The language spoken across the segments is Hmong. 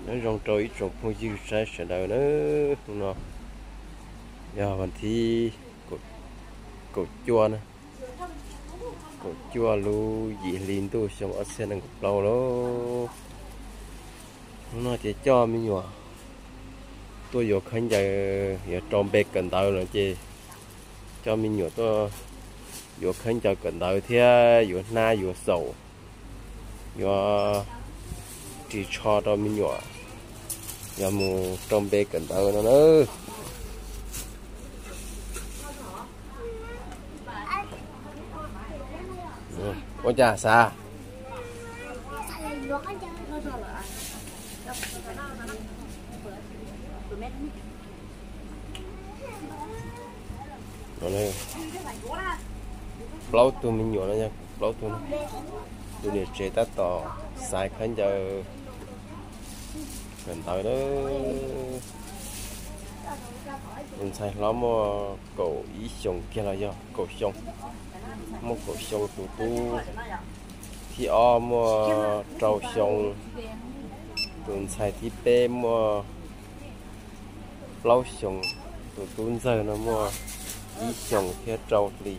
Nyob zoo rau ib tsoom phooj ywg saib sawv daws na, hnub no yog vas thib kaum cuaj na, kaum cuaj lub yim hli ntuj xyoo ob txhiab nees nkaum plaub lauj. Hnub no ces coj me nyuam tuaj yuav khaub ncaws yuav rau npe kawm ntawv no ces coj me nyuam tuaj yuav khaub ncaws kawm ntawv thiab yuav hnab yuav xaum, yuav ris tsho rau me nyuam, yog mus rau npe kawm ntawv no na. Ua cas xav? Plaub tug me nyuam no, plaub tug, tus niam tsev tab tom xaiv khaub ncaws kawm ntawv na. Tus ntxhais hlob muaj kaum ib xyoos kiag los yog kaum xyoo, muaj kaum xyoo. Tus tub thib ob muaj rau xyoo, tus ntxhais thib peb muaj plaub xyoos, tus tub ntxawg no muaj ib xyoos thiab rau hli.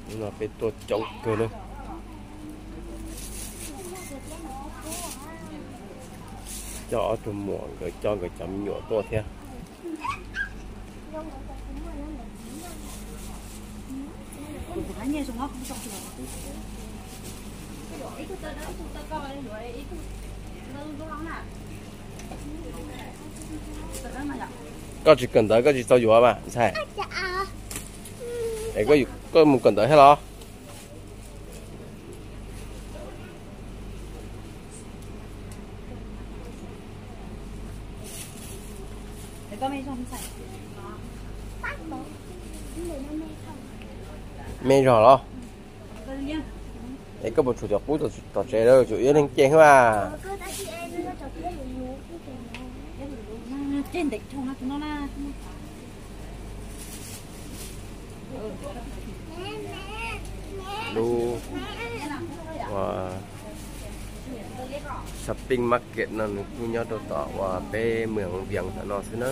Hnub no peb tuaj coob kawg na. Coj ob tug muam nkawd coj nkawd cov me nyuam tuaj thiab. Koj tsis kawm ntawv koj tsis tau yuav mas ntxhais. Es koj mus kawm ntawv thiab los? Me zog los? Es koj puas tshuav cov qub tom tsev lawm, tshuav ib leeg cev xwb mas. Lub shopping market no nws kuj nyob rau tom uas peb moos Vias tom no xwb na.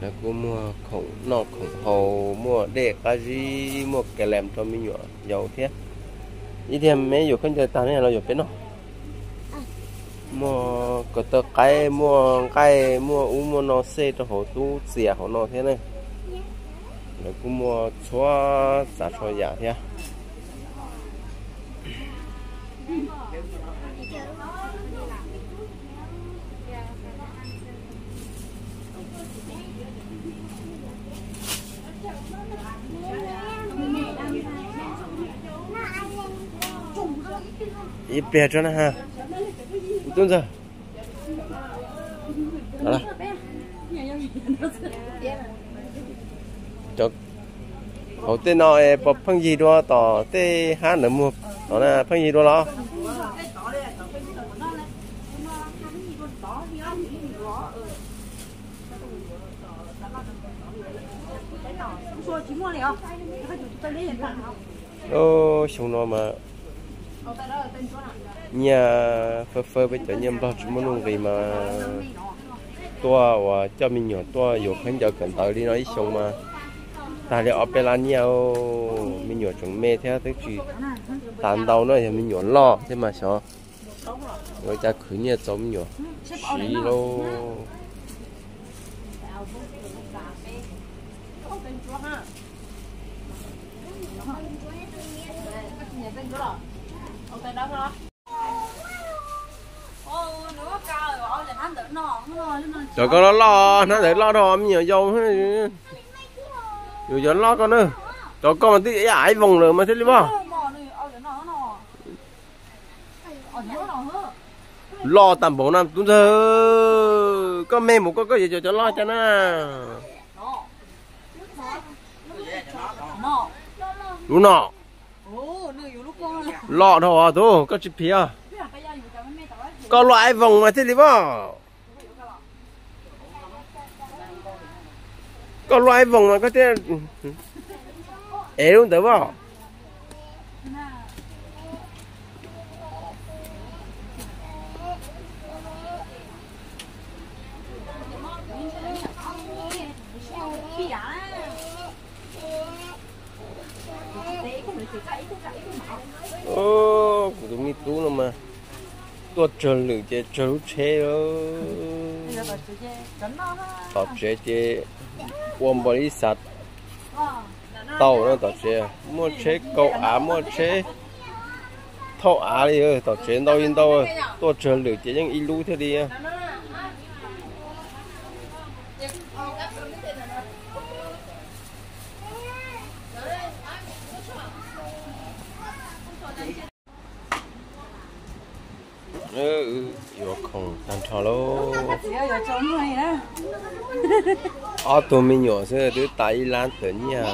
Lawv kuj muag khoom noj khoom haus, muaj dej qab zib, muaj ka lees rau me nyuam yaus thiab. Ib tiag me yuav khaub ncaws tag ne los yuav peb noj. Muaj ko taw qaib, muaj nqaij, muaj ub muaj no xej rau hauv tub txias hauv no thiab ne. Lawv kuj muaj txhua tsav txhua yam thiab. Ib pliag tso na ha. Tub ntxawg. Hauv tej no pom pheej yig dua tom tej hab ntawd muag, tom na pheej yig dua los? Xyoo no mas nyiaj fawb fawb, peb cov nyiaj Nplog tsis muaj nuj nqis mas tuaj uas coj me nyuam tuaj yuav khaub ncaws kawm ntawv li no ib xyoos mas tag li ob peb lab nyiaj. Me nyuam tseem me thiab twb tsis tas ntau na, yog me nyuam loj thiab mas xyov ua cas khwv nyiaj txaus me nyuam siv lauj. Cov koj loj loj, hnab ntawd loj dhau me nyuam yaus. Yus cov loj koj na, cov koj mas twb ib aiv voos lawm mas thiaj li voj. Loj tag npaum na tub ntxawg, koj me mus koj koj yuav cov cov loj cas na. Lub no loj dhau tub, koj tsis phiv. Koj luaj aiv voos mas thiaj li voj. Koj luaj aiv voos mas koj thiaj ev lub ntawd voj. Kuv tus me tub no mas tuaj tsawg lwm ces tsawg lub tsheb. Tom tsev ces ua npaum li xav tau no, tom tsev muaj tsheb kaus av, muaj tsheb thauj av li, tom tsev ntau li ntau, tuaj tsawg lwm ces yeej ib lub thiaj li. Yuav khoom tag nrho lauj. Ob tug me nyuam xwb twb tas ib lab tawm nyiaj.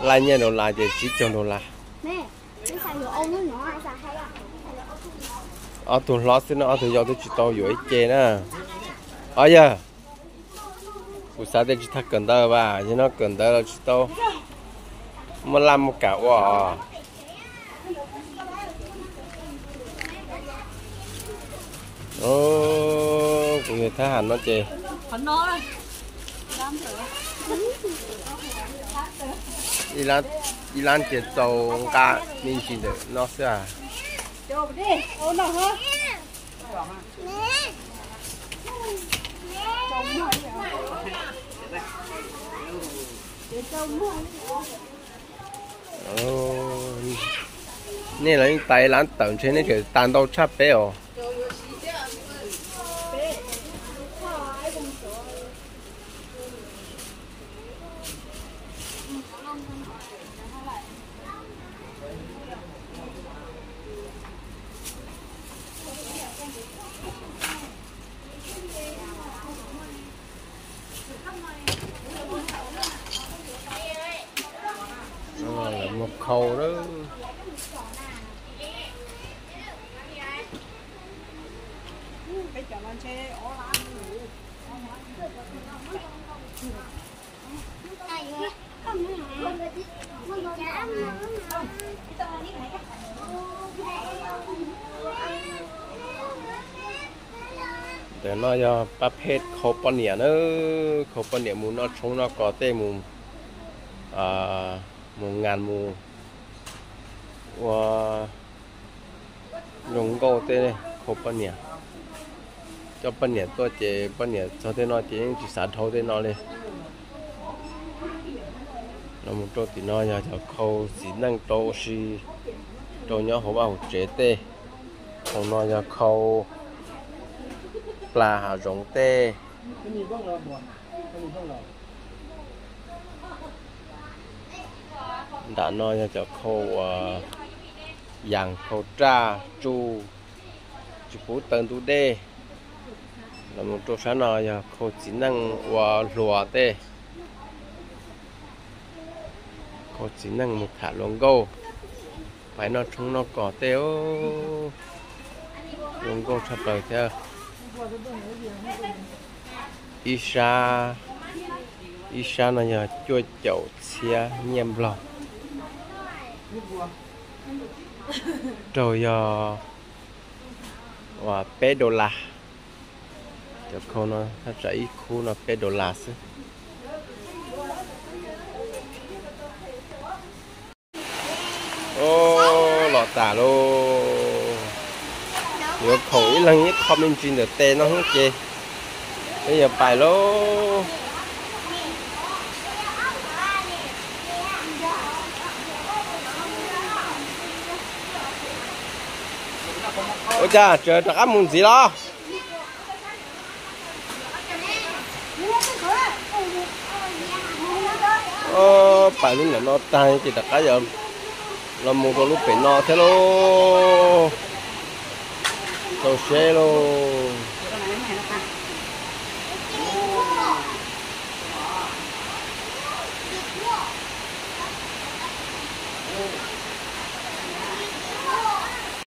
Laj nyiaj dollar ces tsib caug dollar. Ob tug hlob xwb no, ob tug yau twb tsis tau yuav ib ce na. Os yawg, kuv xav tias tsis tau kawm ntawv vas, yog no kawm ntawv los tsis tau muaj laj muaj kam ua os. Kuv yog thab ham no ces ib lab ces txaus nqa me ntsis ntawm no xwb. Nej los yeej tas ib lab tawm ntshe nej tseem tas ntau tshaj peb os. Lawv muag khau lawm. Ntawm no yog pab phej khau poj niam na, khau poj niam mus noj tshoob noj kos tej, mus mus ngas mus ua zoo nkauj tej, khau poj niam. Coj poj niam tuaj ces poj niam txog tej no ces yeej tsis xav dhau tej no li. Los mus rau tim no yog cov khau txiv neej rau ua si rau nyob hauv vaj hauv tsev tej. Hauv no yog khau plas hav zoov tej. Nram no yog cov khau uas yas khau raj tsuj tsis pub taw ntug dej. Los mus rau sab no yog khau txiv neej ua hluas tej. Khau txiv neej mus tham hluas nkauj, pais noj tshoob noj kos tej. Hluas nkauj tshaj plaws thiab. Ib sab, ib sab no yog cuaj caum txhiab nyiaj nplog, raug yog peb dollar. Cov khau no thaj tsam ib khub no peb dollar xwb. Los tas lauj. Yuav khoom ib leeg ib qho me ntsis ntawm tes no ces peb yuav pais lauj. Ua cas tseem rov qab mus ntxiv los? Pais lub ntawm no tag ces rov qab los mus rau lub pem no thiab lauj. Txaus seb lauj.